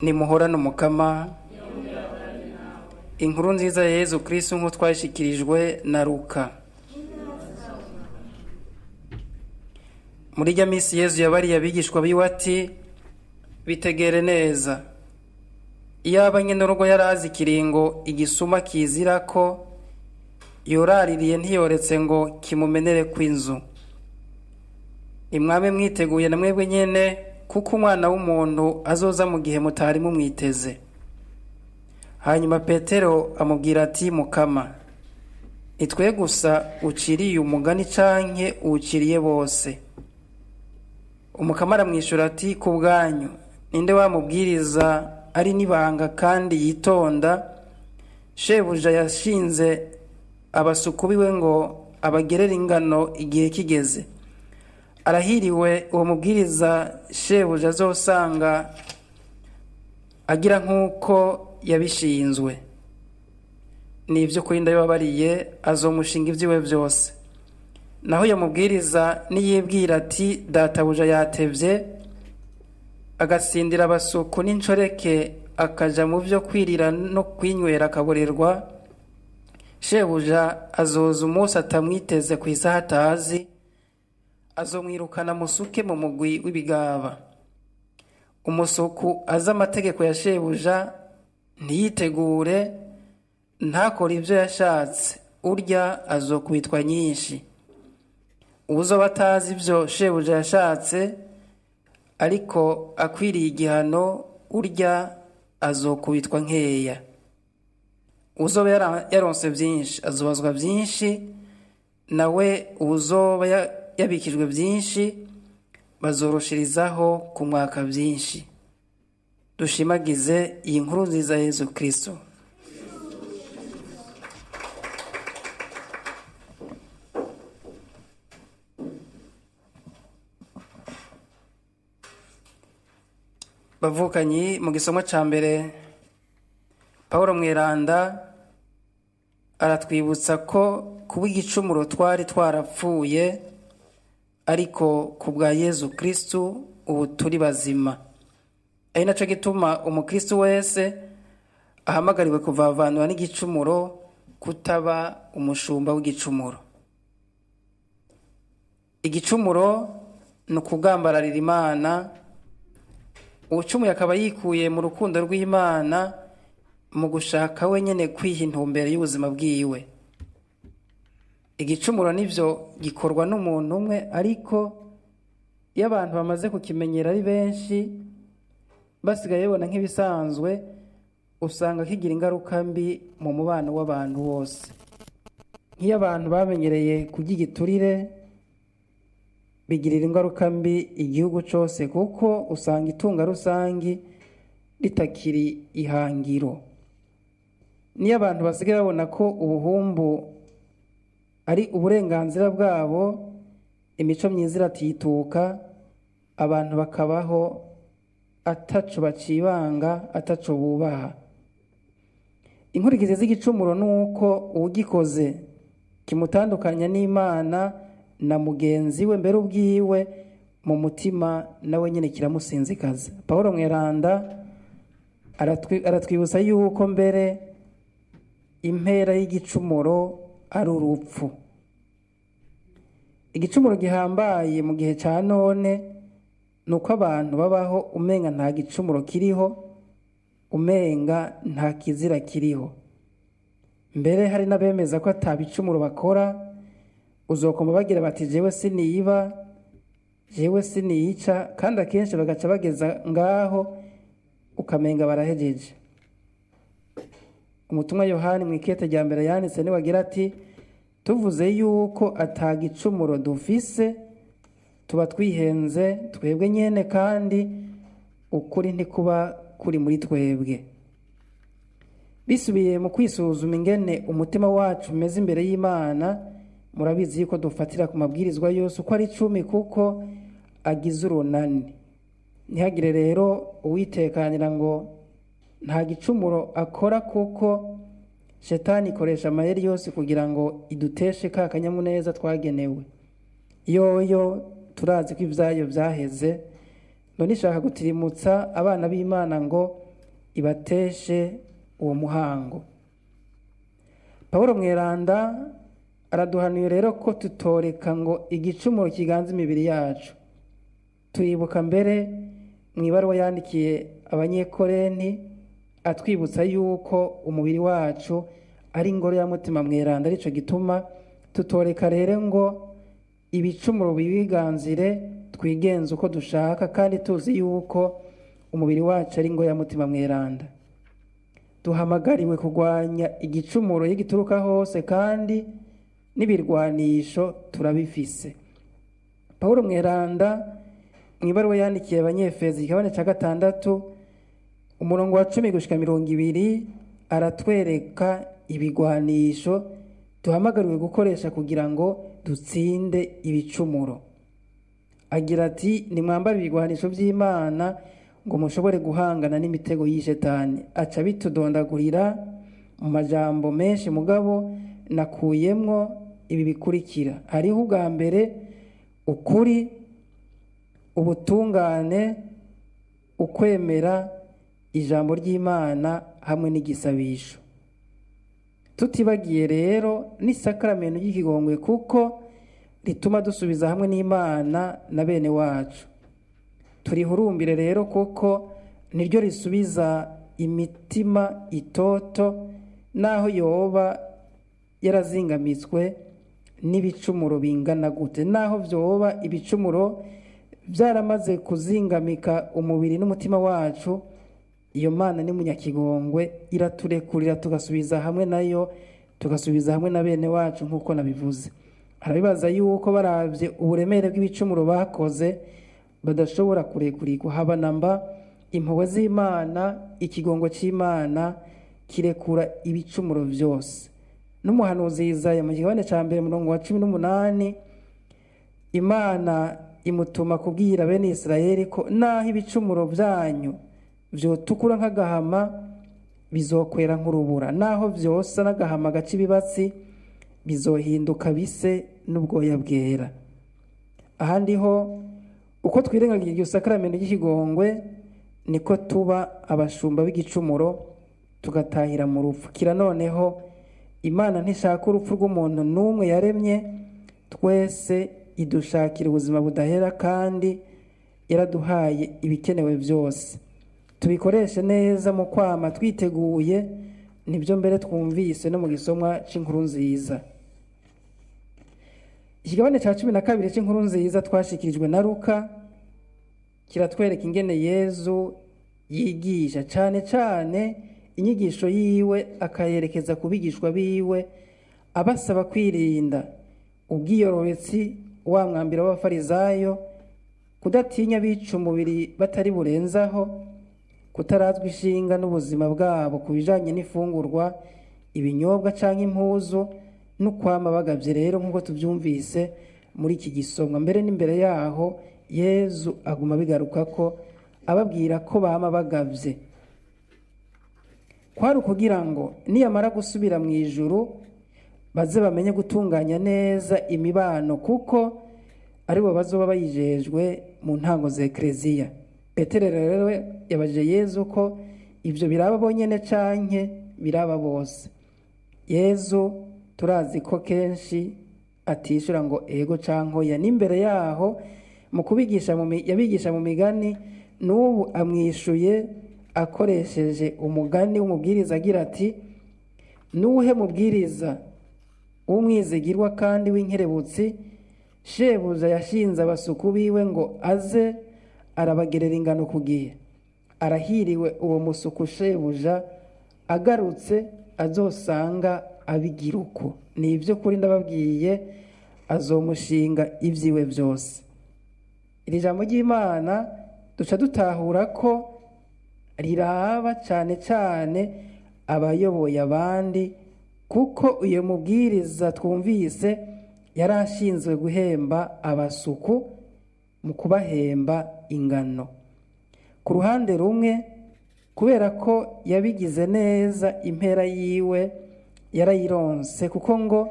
Nimuhorane Umukama. Inkuru nziza ya Yezu Kristu nk'uko twayishikirijwe na Luka. Muri irya minsi Yezu yabariye abigishwa biwe ati: bitegere neza, iyaba nyene urugo yarazi ikiringo igisuma kizirako, yoraririye ntiyoretse ngo kimumenere kw'inzu. Nimwame mwiteguye na mwebwe nyene, kuko Umwana w'umuntu azoza mu gihe mutari mumwiteze. Hanyuma Petero amubwira ati: Mukama, nitwe gusa uciriye umugani canke uwuciriye bose? Umukama aramwishura ati: ku bwanyu ninde wamubwiriza ari n'ibanga kandi yitonda, shebuja yashinze abasuku biwe ngo abagerere ingano igihe kigeze? Arahiriwe uwo mubwiriza shebuja azosanga agira nk'uko yabishinzwe. Nivyo kuri ndabibabariye, azomushinga ivyiwe vyose. Naho uyo mubwiriza niyibwira ati: databuja yatevye, agatsindira abasuku n'inshoreke, akaja mu vyo kwirira no kwinywera akaborerwa, shebuja azoza umunsi atamwiteze kw'isaha atazi, azomwirukana musuke mu mugwi w'ibigaba. Umusuku azi amategeko ya shebuja ntiyitegure, ntakore ivyo yashatse, urya azokubitwa nyinshi. Uwuzoba atazi ivyo shebuja yashatse, ariko akwiriye igihano, urya azokubitwa nkeya. Uwuzoba yaronse vyinshi azobazwa vyinshi, nawe uwuzoba yabikijwe vyinshi bazoroshirizaho kumwaka vyinshi. Dushimagize iyi nkuru nziza ya Yezu Kristo. Bavukanyi, mu gisomwa ca mbere Paulo Mweranda aratwibutsa ko kuba igicumuro twari twarapfuye, ariko ku bwa Yezu Kristu ubu turi bazima. Ari naco gituma umukristu wese ahamagariwe kuvavanura n'igicumuro, kutaba umushumba w'igicumuro. Igicumuro ni ukugambararira Imana. Uwucumuye akaba yikuye mu rukundo rw'Imana mu gushaka wenyene kwiha intumbero y'ubuzima bwiwe. Igicumuro nivyo gikorwa n'umuntu umwe, ariko iyo abantu bamaze kukimenyera ari benshi, basigaye babona nk'ibisanzwe, usanga kigira ingaruka mbi mu mubano w'abantu bose. Nk'iyo abantu bamenyereye kurya igiturire, bigirira ingaruka mbi igihugu cose, kuko usanga itunga rusangi ritakiri ihangiro. Niyo abantu basigaye babona ko ubuhumbu ari uburenganzira bwabo, imico myiza iratituka, abantu bakabaho ataco bacibanga, ataco bubaha. Inkurikizi z'igicumuro nuko uwugikoze kimutandukanya n'Imana na mugenzi we, mbere ubwiwe mu mutima nawe nyene kiramusinzikaza. Paulo Mweranda aratwibutsa yuko mbere impera y'igicumuro ari urupfu. Igicumuro gihambaye mu gihe ca none nuko abantu babaho umenga nta gicumuro kiriho, umenga nta kizira kiriho. Mbere hari n'abemeza ko ata bicumuro bakora, uzokoma bagira bati jewe siniba, jewe siniyica, kandi akenshi bagaca bageza ngaho ukamenga barahejeje. Umutumwa Yohani mw'ikete rya mbere yanditse niwe agira ati: tuvuze yuko ata gicumuro dufise, tuba twihenze twebwe nyene, kandi ukuri ntikuba kuri muri twebwe. Bisubiye mu kwisuzuma ingene umutima wacu umeze imbere y'Imana, murabizi yuko dufatira ku mabwirizwa yose uko ari 10, kuko agize urunani. Ntihagire rero uwitekanira ngo nta gicumuro akora, kuko shetani ikoresha amayeri yose kugira ngo iduteshe ka kanyamuneza twagenewe. Yoyo turazi ko ivyayo vyaheze, none ishaka gutirimutsa abana b'Imana ngo ibateshe uwo muhango. Pawulo mweranda araduhanuye rero ko tutoreka ngo igicumuro kiganze imibiri yacu. Turibuka mbere mu ibaruwa yandikiye Abanyekorenti atwibutsa yuko umubiri wacu ari ingoro ya Mutima Mweranda, arico gituma tutoreka rero ngo ibicumuro bibiganzire twigenze uko dushaka, kandi tuzi yuko umubiri wacu ari ingoro ya Mutima Mweranda. Duhamagariwe kurwanya igicumuro iyo gituruka hose, kandi n'ibirwanisho turabifise. Pawulo mweranda mu ibaruwa yandikiye Abanyefezi igabane ca 6 umurongo wa 10 gushika 20 aratwereka ibigwanisho duhamagariwe gukoresha kugira ngo dutsinde ibicumuro. Agira ati: nimwambare ibigwanisho vy'Imana ngo mushobore guhangana n'imitego y'ishetani. Aca bitudondagurira mu majambo menshi, mugabo nakuyemwo ibi bikurikira. Hariho ubwa mbere ukuri, ubutungane, ukwemera ijambo ry'Imana hamwe n'igisabisho. Tutibagiye rero n'isakramento ry'ikigongwe, kuko rituma dusubiza hamwe n'Imana na bene wacu. Turihurumbire rero kuko niryo risubiza imitima itoto naho yoba yarazingamitswe n'ibicumuro bingana gute, naho vyoba ibicumuro vyaramaze kuzingamika umubiri n'umutima wacu. Iyo Mana ni munyakigongwe, iraturekurira tugasubiza hamwe nayo, tugasubiza hamwe na bene wacu nk'uko nabivuze. Arabibaza yuko baravye uburemere bw'ibicumuro bakoze badashobora kurekurirwa haba namba. Impuhwe z'Imana, ikigongo c'Imana kirekura ibicumuro vyose. N'umuhanuzi Yesaya mu kigabane ca 1 murongo wa 18, Imana imutuma kubwira bene Isirayeli ko naho ibicumuro vyanyu vyotukura nk'agahama bizokwera nk'urubura, naho vyosa n'agahama gaca ibibatsi bizohinduka bise n'ubwoya bwera. Ahandi ho uko twirengagiza iryo sakramento ry'ikigongwe niko tuba abashumba b'igicumuro tugatahira mu rupfu. Kira noneho Imana ntishaka urupfu rw'umuntu n'umwe yaremye, twese idushakira ubuzima budahera, kandi yaraduhaye ibikenewe byose. Tubikoreshe neza mu kwama twiteguye, nibyo mbere twumvise no mu gisomwa c'inkuru nziza. Ikigabane ca 12 c'inkuru nziza twashikirijwe na Luka kiratwereka ingene Yezu yigisha, cane cane inyigisho yiwe akayerekeza ku bigishwa biwe, abasaba kwirinda ubwiyorobetsi, wa mwambiro w'abafarizayo, kudatinya bica umubiri batari burenzaho, kutarazwa ishinga n'ubuzima bwabo ku bijanye n'ifungurwa, ibinyobwa canke impuzu, n'ukwama bagavye rero nk'uko tuvyumvise muri iki gisomwa. Mbere n'imbere yaho Yezu aguma bigaruka ko ababwira ko bama bagavye, kwari ukugira ngo niyamara gusubira mu ijuru baze bamenye gutunganya neza imibano, kuko aribo bazoba bayijejwe mu ntango za Ekleziya. Petero rero yabajije Yezu ko ivyo biraba bonyene canke biraba bose. Yezu turazi ko kenshi atishura ngo ego canke oya. N'imbere yaho mu kubigisha yabigisha mu migani, n'ubu amwishuye akoresheje umugani w'umubwiriza agira ati: nuhe mubwiriza w'umwizigirwa kandi w'inkerebutsi, shebuja yashinze abasuku biwe ngo aze arabagerera ingano ku gihe. Arahiriwe uwo musuku shebuja agarutse azosanga abigira uko. Ni ibyo kuri ndababwiye, azomushinga ibyiwe byose. Iri jambo ry'Imana duca dutahura ko riraba cane cane abayoboye abandi, kuko uyo mubwiriza twumvise yari ashinzwe guhemba abasuku mu kubahemba ingano. Ku ruhande rumwe, kubera ko yabigize neza impera yiwe yarayironse, kuko ngo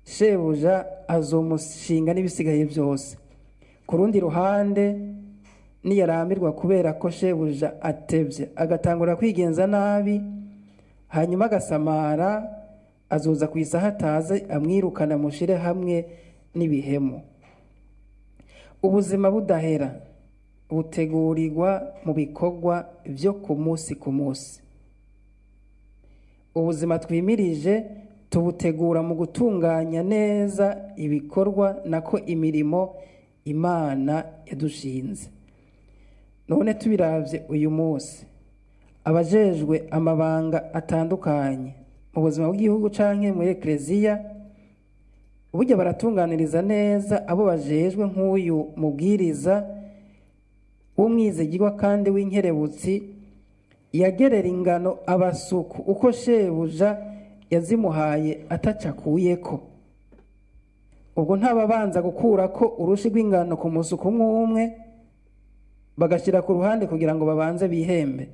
shebuja azomushinga n'ibisigaye byose. Ku rundi ruhande, Niyarambirwa kubera ko shebuja atevye, agatangura kwigenza nabi, hanyuma agasamara, azoza ku isaha atazi, amwirukana amushire hamwe n'ibihemu. Ubuzima budahera butegurirwa mu bikorwa vyo ku munsi ku munsi. Ubuzima twimirije tubutegura mu gutunganya neza ibikorwa, nako imirimo Imana yadushinze. None tubiravye uyu munsi, abajejwe amabanga atandukanye mu buzima bw'igihugu canke muri ekleziya, burya baratunganiriza neza abo bajejwe, nk'uyu mubwiriza w'umwizigirwa kandi w'inkerebutsi yagerera ingano abasuku uko shebuja yazimuhaye atacakuyeko? Ubwo ntababanza gukurako urushi rw'ingano ku musuku umwe umwe, bagashyira ku ruhande kugira ngo babanze bihembe?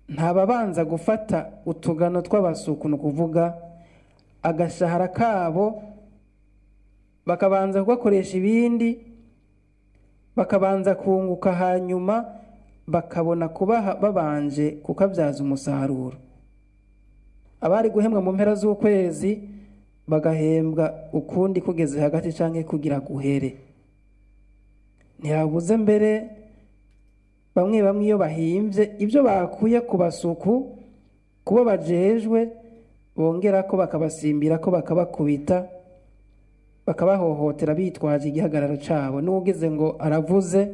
Ntababanza gufata utugano tw'abasuku, ni ukuvuga agashahara kabo, bakabanza kugakoresha ibindi, bakabanza kunguka, hanyuma bakabona kubaha babanje kukabyaza umusaruro? Abari guhembwa mu mpera z'ukwezi bagahembwa ukundi kugeze hagati canke kugira guhere. Ntihabuze mbere bamwe bamwe iyo bahimvye ibyo bakuye ku basuku, kubo bajejwe, bongera ko bakabasimbira ko, bakabakubita, bakabahohotera bitwaje igihagararo cabo. N'uwugize ngo aravuze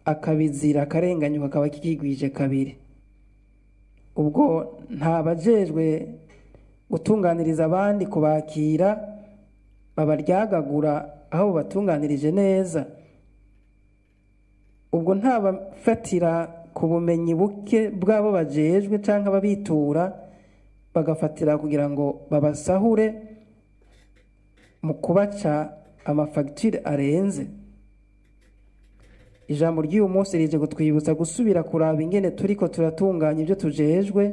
akabizira, akarenganyuka akaba kikigwije kabiri. Ubwo nta bajejwe gutunganiriza abandi, kubakira, babaryagagura aho batunganirije neza? Ubwo ntabafatira ku bumenyi buke bw'abo bajejwe canke ababitura, bagafatira kugira ngo babasahure mu kubaca amafagitire arenze? Ijambo ry'uyu munsi rije kutwibutsa gusubira kuraba ingene turiko turatunganya ibyo tujejwe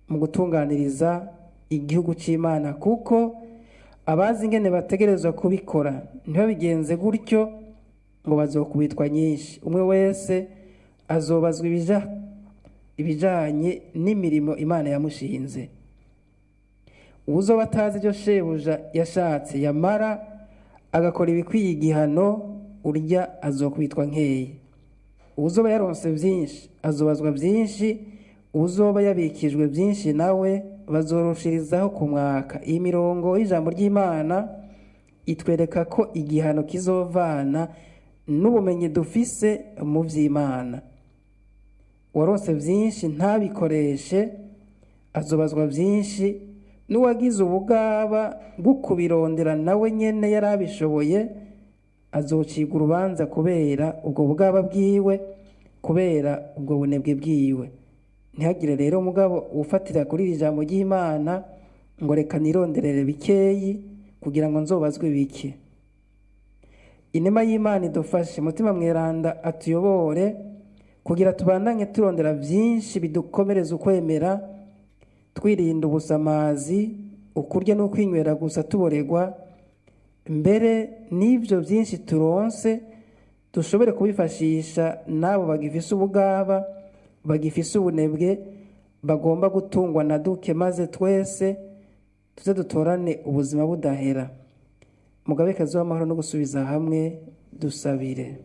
mu gutunganiriza igihugu c'Imana, kuko abazi ingene bategerezwa kubikora ntibabigenze gutyo ngo bazokubitwa nyinshi. Umwe wese azobazwa ibijanye n'imirimo Imana yamushinze. Uwuzoba atazi ibyo shebuja yashatse, yamara agakora ibikwiye igihano, urya azokubitwa nkeya. Uwuzoba yaronse byinshi azobazwa byinshi, uwuzoba yabikijwe byinshi nawe bazoroshirizaho ku mwaka. Iyi mirongo y'ijambo ry'Imana itwereka ko igihano kizovana n'ubumenyi dufise mu vy'Imana. Uwaronse byinshi ntabikoreshe azobazwa byinshi, n'uwagize ubugaba bwo kubirondera nawe nyene yari abishoboye azocibwa urubanza kubera ubwo bugaba bwiwe, kubera ubwo bunebwe bwiwe. Ntihagire rero mugabo ufatira kuri iri jambo ry'Imana ngo reka nironderere bikeyi kugira ngo nzobazwe bike. Inema y'Imana idufashe, Mutima Mweranda atuyobore kugira tubandanye turondera byinshi bidukomereza ukwemera, twirinda ubusamazi, ukurya no kwinywera gusa tuboregwa. Mbere n'ibyo byinshi turonse dushobore kubifashisha n'abo bagifise ubugaba, bagifise ubunebwe, bagomba gutungwa na duke, maze twese tuze dutorane ubuzima budahera. Mugabekazi w'amahoro no gusubiza hamwe, dusabire.